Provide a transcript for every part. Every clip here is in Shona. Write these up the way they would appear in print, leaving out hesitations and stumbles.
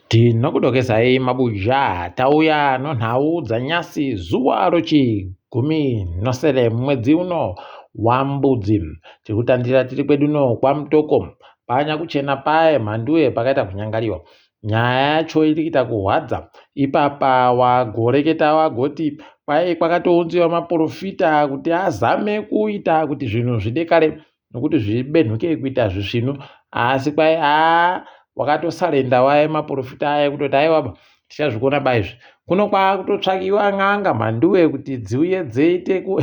Tinokudokesai mabuja tauya nonhau dzanyasi zuva rochigumi nosere mwedzi uno waMbudzi. Tiri kutandira tiri kwedu no kwaMutoko panyakuchena paye mhanduwe pakaita kunyangariwa. Nyaya yacho iri kuita kuhwadza ipapa wagoreketa wagoti kwai kwakatounziwa maporofita kuti azame kuita kuti zvinhu zvidekare nokuti zvibenhuke kuita zvisvinu asi kwai aa wakatosarenda waye maporofita aye kutoti aiwaba tichazvikona ba izvi kuno kwakutotsvakiwa n'anga mhanduwe kuti dziuye dziite ku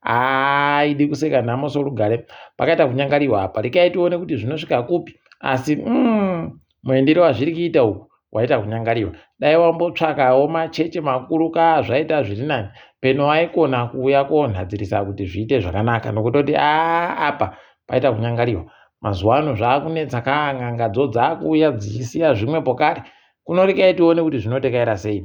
aidi kuseka nhamo sorugare pakaita kunyangariwa apa rekai tione kuti zvinosvika kupi asi mm, muendero wazviri kuita uku waita kunyangariwa dai wambotsvakawo macheche makuru ka zvaita zviri nani peno waikona kuuya konhadzirisa kuti zviite zvakanaka nokutoti aa apa paita kunyangariwa mazuva ano zvaakunetsa ka n'anga dzo dzaakuuya dzichisiya zvimwe pokare kunorekai tione kuti zvinotekaira sei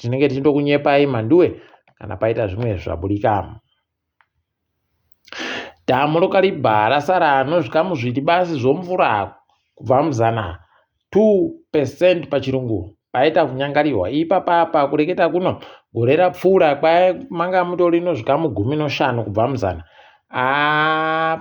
tinenge tichindokunyepai mhanduwe kana paita zvimwe zvaburika Dhamu roKariba rasara nezvikamu zviri basi zvomvura kubva muzana 2 percent pachirungu paita kunyangariwa ipapa apa kureketa kuno gore rapfuura kwai manga mutori nozvikamu 15 kubva muzana aa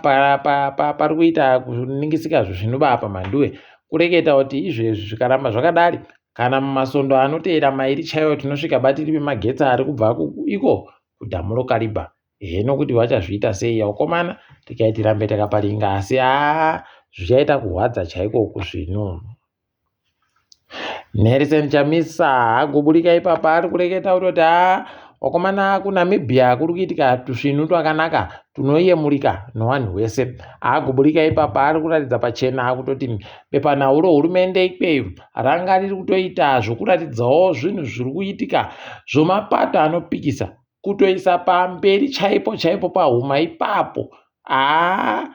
pari kuita kuningisika zvisvinu apa mhanduwe kureketa kuti izvezvi zvikaramba zvakadari kana mumasondo anoteera mairi chaiwo tinosvika batiri pemagetsi ari kubva iko kudhamu roKariba heno kuti vachazviita sei vakomana regai tirambe takaparinga asi haa zvichaita kurwadza chaiko kuzvinhu Nelson Chamisa agoburika ipapa ari kureketa kutoti haa vakomana kuNamibia kuri kuitika tusvinu twakanaka tunoyemurika nowanhu wese agoburika ipapa ari kuratidza pachena kutoti bepanhau rohurumende ikweyo ranga riri kutoita zvokuratidzawo zvinhu zviri kuitika zvomapato anopikisa kutoisa pamberi chaipo chaipo pahuma ipapo haa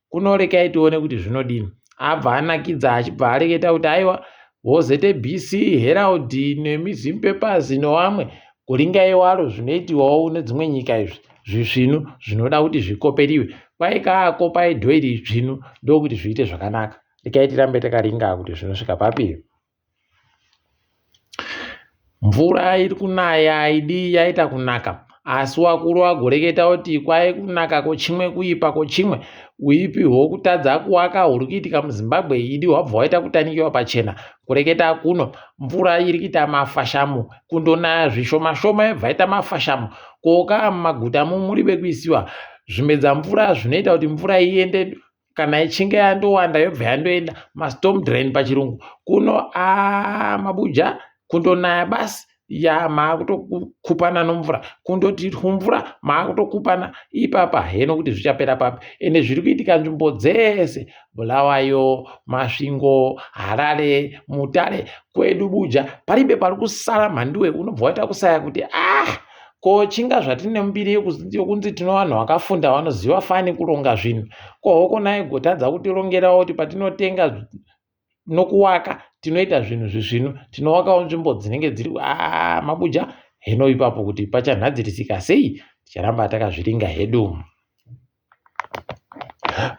kunorekai tione kuti zvinodini abva anakidza achibva areketa kuti aiwa voZBC Herald nemiZim Papers nevamwe kuringai waro zvinoitiwawo nedzimwe nyika izvi zvisvinu zvinoda kuti zvikoperiwe kwai kaakopai dhoiri zvinu ndokuti zviite zvakanaka rekai tirambe takaringa kuti zvinosvika papi Mvura iri kunaya haidi yaita kunaka asi wakuru wagoreketa kuti kwai kunaka kochimwe kuipa kochimwe. Uipi hwokutadza kuwaka huri kuitika muZimbabwe idi hwabva hwaita kutanikiwa pachena. Kureketa kuno mvura iri kuita mafashamu kundonaya zvishoma shoma yobva yaita mafashamu. Koka mumaguta muri bekuisiwa zvimedza mvura zvinoita kuti mvura iende kana ichinge yandowanda yobva yandoenda mastorm drain pachirungu kuno a mabuja kundonaya basi ya maakutokupana nomvura kundoti kumvura maakutokupana ipapa heno kuti zvichapera papi ende zviri kuitika nzvimbo dzese bulawayo masvingo harare mutare kwedu buja paribe pari kusara mhanduwe unobva waita kusaya kuti ah Ko chinga zvatine mbiri yokunzi tino vanhu vakafunda vanoziva fani kuronga zvinhu ko hoko naye gotadza kutirongerawo kuti patinotenga nokuwaka tinoita zvinhu zvisvinu tinowakawo nzvimbo dzinenge dziri aa mabuja heno ipapo kuti pachanhadzirisika sei ticharamba takazviringa hedu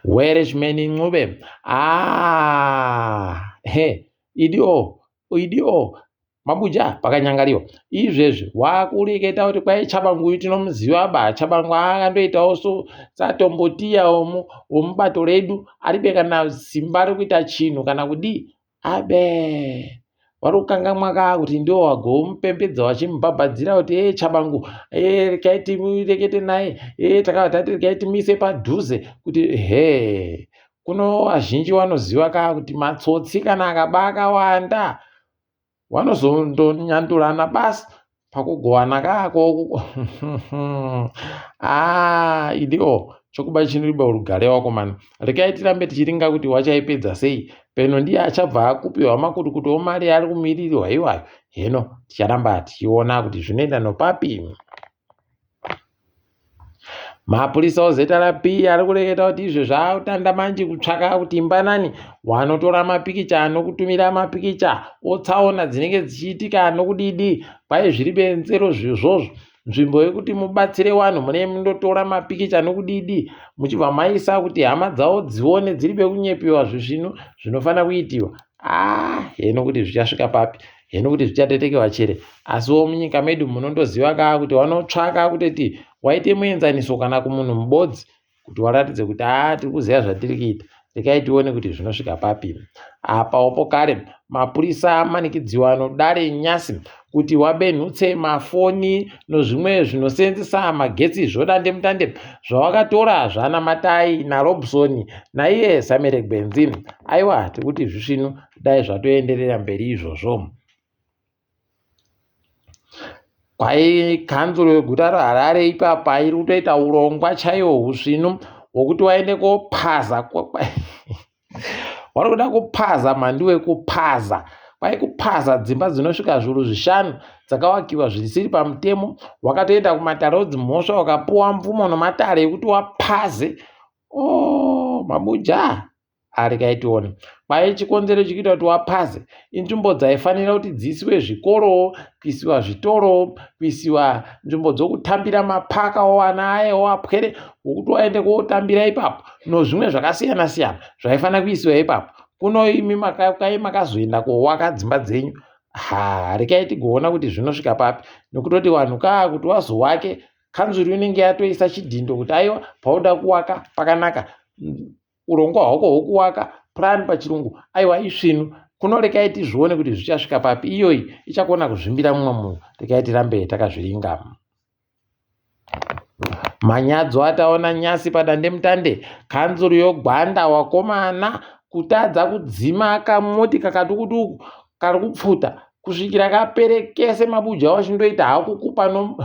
Welshman Ncube ah he idi o idi o Mabuja pakanyangariwa izvezvi wakureketa kuti kwai Tshabangu uyu tinomuziva ba Tshabangu akandoitawo so satombotiya womubato redu aribe kana simba rekuita chinhu kana kudii abe vari kukangamwa kaa kuti ndiwo wagomupembedza wachimubhabhadzira kuti e Tshabangu e rekai tirekete naye e takabva tati rekai timuise padhuze kuti he kuno vazhinji vanoziva kaa kuti matsotsi kana akaba akawanda vanozondonyandurana basi pakugovana kako aa idiwo chokuba chinoriba rugare wakomana rekai tirambe tichiringa kuti wachaipedza sei peno ndiye achabva akupiwa makutukutu omari ari kumiririrwa iwayo heno ticharamba tichiona kuti zvinoenda nopapi Mapurisa oZRP ari kureketa kuti izvo zvaakutanda manje kutsvaka kuti imba nani wanotora mapikicha anokutumira mapikicha otsaona dzinenge dzichiitika nokudidi kwai zviri benzero zvizvozvo. Nzvimbo yekuti mubatsire vanhu mune mundotora mapikicha nokudidi muchibva maisa kuti hama dzavo dzione dziri pekunyepiwa zvisvinu zvinofanira kuitiwa. Ah, heno kuti zvichasvika papi, heno kuti zvichatetekewa chere. Asiwo munyika medu munondoziva kaa kuti vanotsvaka kutoti waite muenzaniso kana kumunhu mubodzi kuti waratidze kuti haa tiri kuziva zvatiri kuita rekai tione kuti zvinosvika papi apawo kare mapurisa amanikidziwa anodare nyasi kuti wabenhutse mafoni nozvimwe zvinoseenzesa magetsi zvodandemutande zvawakatora zvana matai narobson naiye samere gwenzi aiwa tikuti zvisvinu dai zvatoenderera mberi izvozvo Kwai kanzuru yeguta reHarare ipapa iri kutoita urongwa chaiwo husvinu hwokuti waende kopaza vari kuda kupaza mhanduwe kupaza kwai kupaza dzimba dzinosvika zviuru zvishanu dzakavakiwa zvisiri pamutemo wakatoenda kumatare odzimhosva wakapuwa mvumo nomatare ekuti wapaze o oh, mabuja Regai tione. Kwai chikonzero chikuita kuti wapaze inzvimbo dzaifanira kuti dziisiwe zvikoro, kuisiwa zvitoro, kuisiwa nzvimbo dzokutambira mapaka owana aye oapwere wokuti waende kotambira ipapo nozvimwe zvakasiyana siyana zvaifanira kuisiwa ipapo. Kuno imi kwai makazoenda kowaka dzimba dzenyu ha regai tigoona kuti zvinosvika papi nokutoti vanhu kaa kuti wazowake kanzuru inenge yatoisa chidhindo kuti aiwa paunoda kuwaka pakanaka urongwa hwako hwokuwaka plan pachirungu aiwa isvinu kuno rekai tizvione kuti zvichasvika papi iyoyi ichakona kuzvimbira mumwe munhu rekai tirambe takazviringa manyadzo ataona nyasi padandemutande kanzuru yogwanda wakomana kutadza kudzima kamotika kadukuduku kari kupfuta kusvikira kapere kese mabuja wachindoita hakukupa no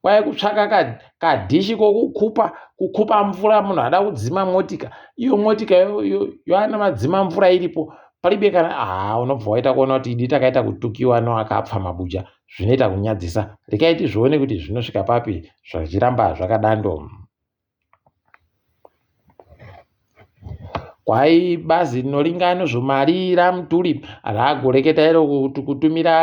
kwai kutsvaka kadhishi kokukupa kukupa mvura munhu ada kudzima motika iyo motika yoana madzima mvura iripo palibe kana haa unobva waita kuona kuti idi takaita kutukiwa noakapfa mabuja zvinoita kunyadzisa rekai tizvione kuti zvinosvika papi zvichiramba zvakadando Kwai bazi rinoringa nezvemari raMutuli ragoreketa iro kuti kutumira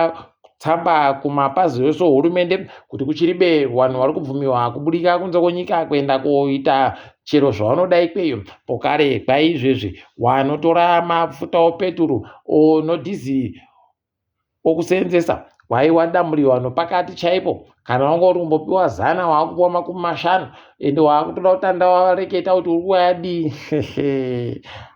tsamba kumapazi ese ehurumende kuti kuchiribe vanhu vari kubvumiwa kubudika kunze kwenyika kuenda koita chero zvavanoda ikweyo. Pokare kwaizvezvi wanotora mafuta opeturu onodhiziri okuseenzesa waiwadamuriwa nopakati chaipo kana wanga uri kumbopiwa zana waakupiwa makumi mashanu ende waakutoda kutanda wareketa kuti uri kuadii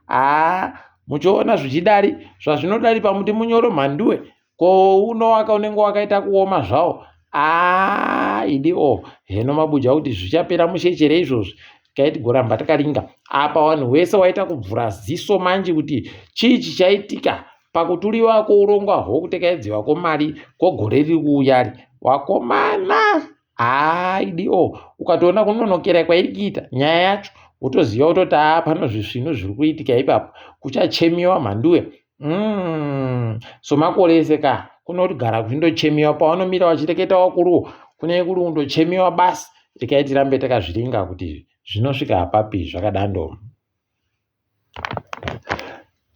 haa muchiona zvichidari zvazvinodari pamuti munyoro mhanduwe ko unowaka unenge wakaita kuoma zvawo aa idi o heno mabuja kuti zvichapera mushe chere izvozvi kaiti goramba takaringa apa vanhu wese waita kubvura ziso manje kuti chii chichaitika Pakuturiwa kwourongwa hwokutekaidziwa kwomari kwogore riri kuuyari, wakomana haa idi o ukatoona kunonokera kwairi kuita nyaya yacho wotoziva wototi haa pano zvisvinu zviri kuitika ipapo kuchachemiwa mhanduwe mm. somakore ese ka kunogara kuchindochemiwa pawanomira wachireketa wakuruwo kunenge kuri kundochemiwa basi rekai tirambe takazviringa kuti zvinosvika papi zvakadando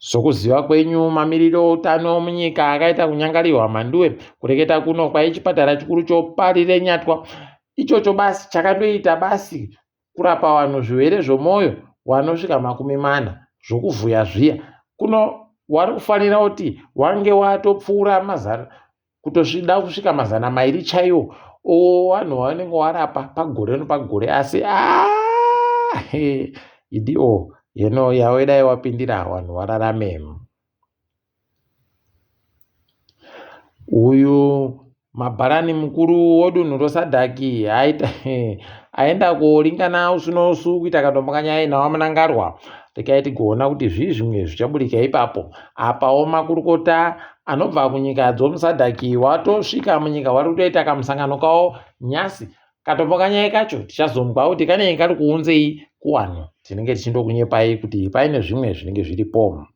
Sokuziva kwenyu mamiriro outano munyika akaita kunyangarirwa Mhanduwe kureketa kuno kwai chipatara chikuru choParirenyatwa ichocho basi chakandoita basi kurapa vanhu zvirwere zvomwoyo wanosvika 40 zvokuvhuya zviya kuno wari kufanira kuti wange watopfuura mazana kutosvida kusvika 200 chaiwo ovanhu vavanenge warapa pagore nepagore asi ah, idi o heno yawe dai wapindira vanhu wararame uyu mabharani mukuru wodunhu rosadhaki aita aenda koringana usu nousu kuita kadombo kanyaya nawa munangarwa rekai tigoona kuti zvii zvimwe zvichaburika ipapo apawo makurukota anobva kunyika dzomusadhaki watosvika munyika wari kutoita kamusangano kawo nyasi katombo kanyaya kacho tichazonzwa kuti kanenge kari kuunzei kuwanhu tinenge tichindokunyepai kuti paine zvimwe zvinenge zviripo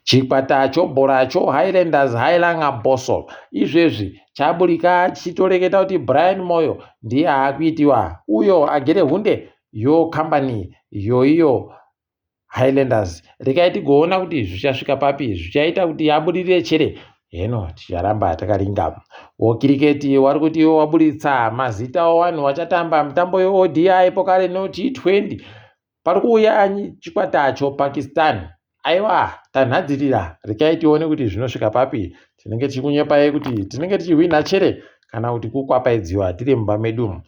chikwata chobhora chohighlanders highlanga boso izvezvi chaburika chichitoreketa kuti brian moyo ndiye aakuitiwa uyo agere hunde yo kambani yoiyo Highlanders rekai tigoona kuti zvichasvika papi zvichaita kuti abudirire chere Heno ticharamba takaringa. Wokiriketi wari kuti iwo waburitsa mazita owanhu wachatamba mitambo yeODI pokare no T20. Pari kuuya chikwata choPakistan. Aiwa tanhadzirira rekai tione kuti zvinosvika papi. Tinenge tichikunyepai kuti tinenge tichihwinha chere kana kuti kukwapaidziwa tiri mumba medu.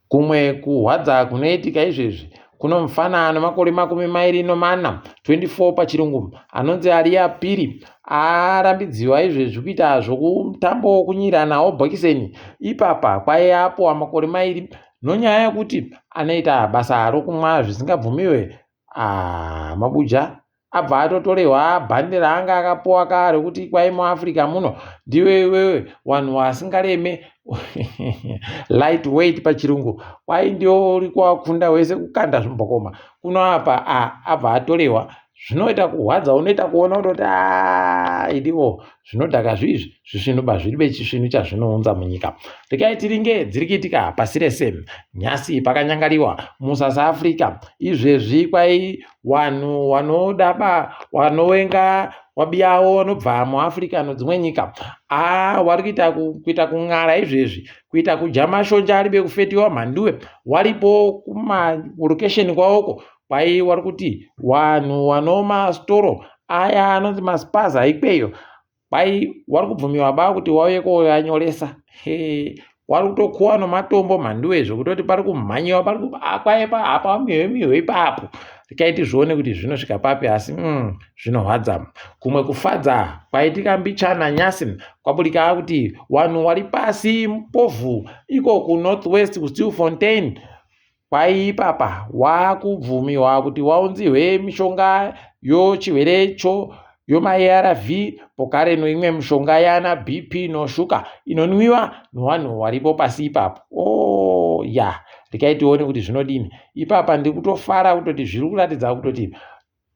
Kumwe kuhwadza kunoitika izvezvi kuno mufana ane makore 24, 24 pachirungu, anonzi Aliya Piri arambidziwa izvezvi kuita zvokumutambo wokunyirana wobhokiseni ipapa kwaiye apuwa makore mairi nonyaya yekuti anoita basa rokumwa zvisingabvumiwe. Ah, mabuja abva atotorehwa bhande raanga akapuwa ka rekuti kwai muafrica muno ndiwe iwewe vanhu vasingareme light weight pachirungu kwai ndiwo uri kuwakunda wese kukanda zvimbokoma kuno apa abva atorehwa zvinoita kuhwadza unoita kuona kutoti a idiwo zvinodhaka zviizvi zvisvinu ba zviri bechisvinu chazvinounza munyika rekai tiringe dziri kuitika pasi rese nhasi pakanyangariwa musouth africa izvezvi kwai wanhu wanoda ba wanowenga wabiyawo wanobva muafrica nodzimwe nyika a wari kuita kuita kun'ara izvezvi kuita kudya mashonja ari bekufetiwa mhanduwe waripo kumarokesheni kwawoko kwai wari kuti wanhu wanomasitoro aya anonzi maspaza ikweyo kwai wari kubvumiwa ba kuti wauye koyanyoresa wari kutokuwa nomatombo mhanduwe zvekutoti pari kumhanyiwa pari kwai hapa mihwe mihwe ipapo rekai tizvione kuti zvinosvika papi asi zvinohwadza kumwe kufadza kwaitika mbichana nyasi kwaburika kuti wanhu wari pasi mpovhu iko kunorth west kustilfontein Kwai ipapa wakubvumiwa kuti waunzirwe mishonga yochirwere cho yomaARV pokare noimwe mishonga yana BP noshuka inonwiwa nowanhu waripo pasi ipapo. Oh ya rekai tione kuti zvinodini ipapa ndiri kutofara kutoti zviri kuratidza kutoti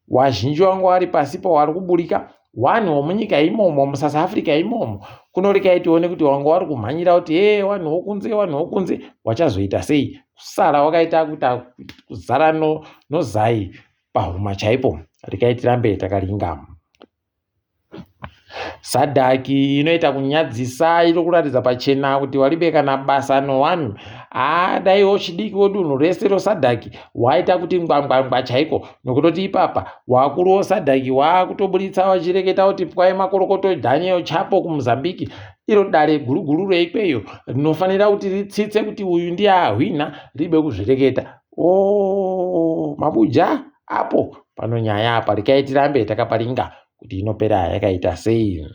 Wazhinji wanga wari pasi pawari kuburika wanhu womunyika imomo musouth africa imomo kunorekai tione kuti wanga wari kumhanyira kuti hee wanhu wokunze wanhu wokunze wachazoita sei kusara wakaita kuita kuzara nozai no pahuma chaipo rekai tirambe takaringa Sadc inoita kunyadzisa iri kuratidza pachena kuti waribe kana basa nowanhu haa dai wochidiki wodunhu rese roSadc waita kuti ngwangwangwa chaiko nokutoti ipapa wakuru woSadc waakutoburitsa wachireketa kuti pwai makorokoto Daniel Chapo kuMozambique iro dare guru guru reikweyo rinofanira kuti ritsitse kuti uyu ndiye ahwina ribe kuzvireketa o mabuja apo pano nyaya apa rekai tirambe takaparinga kuti inopera yakaita sei.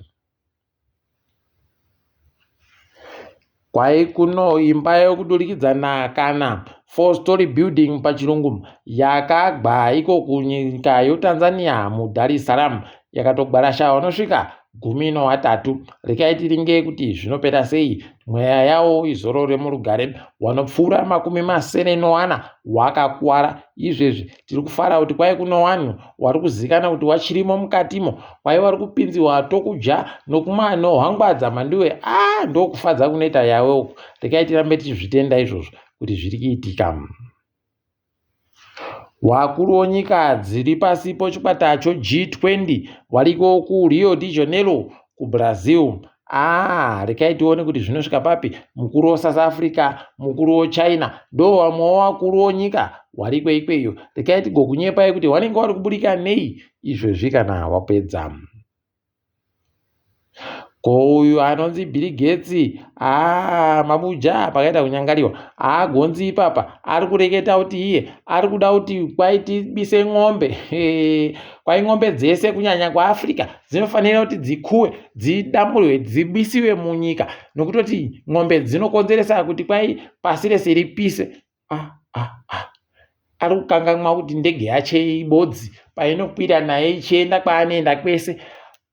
Kwai kuno imba yokudurikidzana kana 4 story building pachirungu yakagwa iko kunyika yoTanzania muDar es Salaam yakatogwarasha vanosvika 13. Rekai tiringe kuti zvinopera sei mweya yawo izorore murugare wanopfuura 74 wakakuwara izvezvi tiri kufara kuti kwai kuno wanhu wari kuzikana kuti wachirimo mukatimo kwai wari kupinziwa tokudya nokuma nohwangwadza mhanduwe a ndokufadza kunoita yawe uku rekai tirambe tichizvitenda izvozvo kuti zviri kuitika Wakuru wenyika dziri pasi pochikwata cho G20 wariko kuRio de Janeiro kuBrazil. Ah, rekai tione kuti zvinosvika papi. Mukuru weSouth Africa, mukuru weChina ndo vamwewo vakuru wenyika wariko ikweyo. Rekai tigokunyepai kuti wanenge wari kuburika nei izvezvi kana wapedza. Ko uyu anonzi Bill Gates haa mabuja pakaita kunyangariwa haagonzi ipapa ari kureketa kuti iye ari kuda kuti kwai tibise ng'ombe kwai ng'ombe dzese kunyanya kuafrica dzinofanira kuti dzikuwe dzidamburwe dzibisiwe munyika nokutoti ng'ombe dzinokonzeresa kuti kwai pasi rese ripise ah, ah, ah. Ari kukanganwa kuti ndege yache ibodzi painokwira naye ichienda kwaanoenda kwese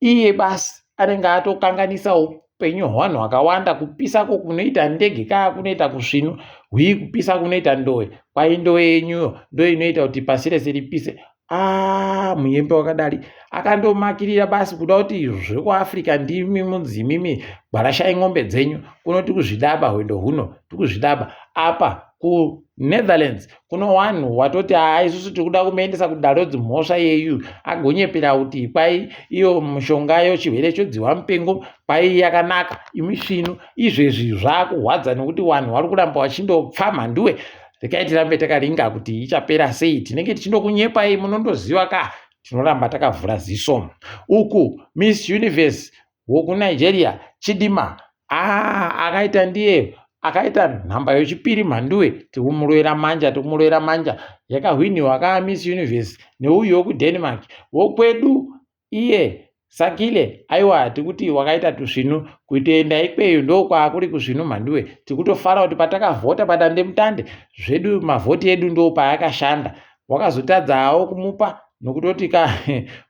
iye basi anenge atokanganisa upenyu hwevanhu vakawanda kupisako kunoita ndege kaa kunoita kusvinu hwii kupisa kunoita ndowe kwai ndowe yenyuyo ndo inoita kuti pasi rese ripise Ah, muyembe wakadari akandomakirira basi kuda kuti zvekuafrica ndimi munzi imimi gwarashai ng'ombe dzenyu kuno tikuzvidaba hwendo huno tikuzvidaba apa. KuNetherlands kuno wanhu watoti haa isusu tiri kuda kumuendesa kudare dzimhosva yeyu agonyepera kuti kwai iyo mishonga yochirwere chodzihwa mupengo kwai yakanaka imisvinu izvezvi zvakurwadza nekuti wanhu wari kuramba wachindopfa mhanduwe rekai tirambe takaringa kuti ichapera sei tinenge tichindokunyepai munondoziva ka tinoramba takavhura ziso uku Miss Universe wokuNigeria Chidima aa akaita ndiye akaita nhamba yechipiri mhanduwe tikumurovera manja tikumurovera manja yakahwiniwa kaa Miss Universe neuyu wekuDenmark wokwedu iye Sakile aiwa tikuti wakaita tusvinu kutoenda ikweyo ndokwaakuri kusvinu mhanduwe tikutofara kuti patakavhota padandemutande zvedu mavhoti edu ndopaakashanda wakazotadzawo kumupa nokutoti ka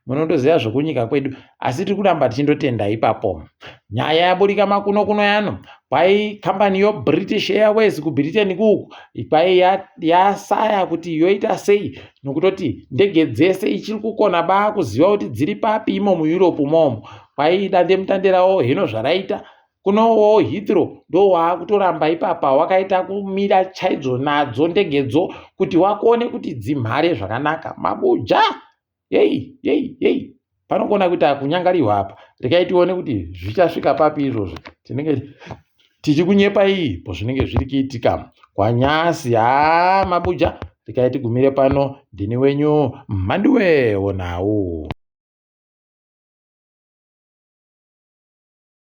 munondoziva zvokunyika kwedu asi tiri kuramba tichindotenda ipapo nyaya yaburika makuno kuno yano kwai kambani yoBritish Airways kuBritain kuku kwai yasaya ya kuti yoita sei nokutoti ndege dzese ichiri kukona baa kuziva kuti dziri papi imo muEurope momo kwai dandemutande rawo hino zvaraita Kunowo Heathrow ndowaakutoramba ipapa wakaita kumira chaidzo nadzo ndegedzo kuti wakone kuti dzimhare zvakanaka. Mabuja! Yei, yei, yei. Panogona kuita kunyangarirwa apa. Regai tione kuti zvichasvika papi izvozvo. Tinenge tichikunyepa iyi po zvinenge zviri kuitika kwanyasi. Haa mabuja, regai tigumire pano. Ndini wenyu Mhanduwe Wonawu.